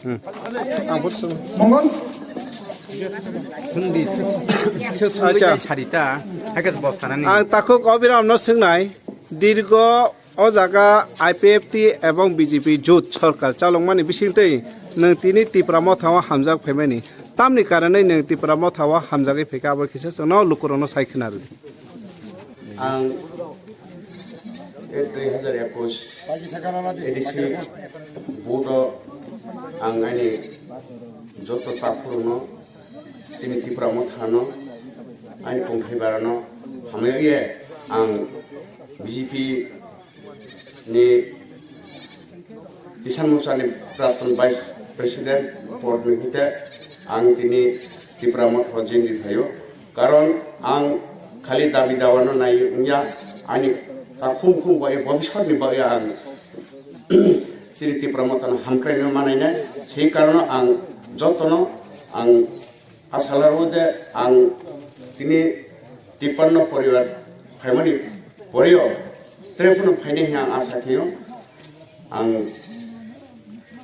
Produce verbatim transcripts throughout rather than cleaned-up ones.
Hmm. Ang buji. Mongol? Sungdi, se, se sungdi Acha. Sarita, haikhe bo sanani. Ang takhuk Abiramno swngnai, dirgo o jaga I P F T ebong B J P jut sorkar chalokmani bisingtwi nwng tini Tipra Motha o hamjak phaimani. Tamni karonwi nwng Tipra Motha o hamjagwi phaikha, abo kisa chwngno lukurokno sai khna rwdi. Ang e dui hazar ekush A D C vote o ang ani joto takhurokno, tini Tipra Mothano, ani tongthai barano hamjagwi ang B J P ni Kisan Morcha ni Praptan Vice President pod ni hwnkhe ang tini Tipra Motha o join ri phaio. Karon ang khali dabi dawa no nai wngya, ani takhum khum bai bobisor ni bagwi ang chini Tipra Motha no hamkrai no manai nai. Sei karon ang joto no ang Asa laro je ang tini tipanno poribar phaimani porio tere phano phainai hwnwi ang asa khaio. Ang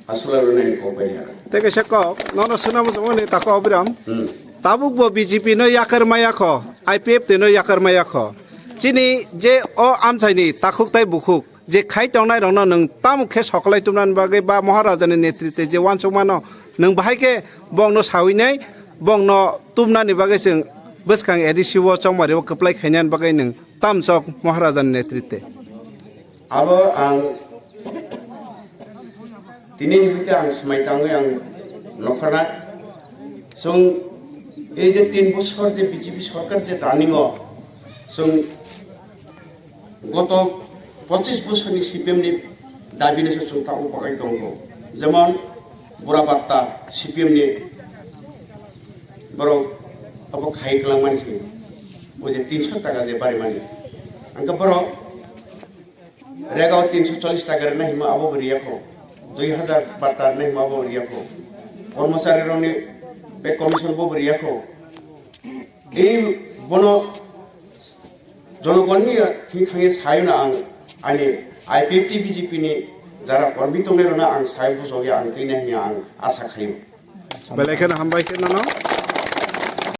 asa laro nai kok bai ha. Tei kaisa kok, nono swnamo jongmani tako Abiram. Hmm. Tabuk bo B J P no yakar maya kho, I P F T no yakar maya kho. Chini je o amchaini takhuk tai bukhuk, je khai tongnai rokno nwng tamo khe sokolai tumnani bagwi ba Maharajani netrite je uansukmano nwng bahai khe bongno sawinai bongno tumnani bagwi chwng bwskang A D C o chongmari o kwplai khainani bagwi nwng tamchok Maharajani netrite. Abo ang tini ni hwnkhe ang swmai tangwi ang nokharna chwng ei je tin bosor je B J P sorkar je running o chwng goto pochis bosorni C P M ni dabi no se chwng tabuk bagwi tongo. Jemon bura batta C P M ni borok abo khai kwlangmani se o je tinso taka je barimani. Angkhe borok rega o tinso chollis taka rwna hima abo bo riya kho. Dui hazar batta rwna hima abo bo riya kho. Kormochari rokni pay commission bo bo riya kho. Ei bono jonogonni thwi thangwi sayona ang ani I P F T B J P ni jara kormi tongnai rokno ang sai bujogwi ang twina hwnwi ang asa khaio. Belai kheno hambai khe nono.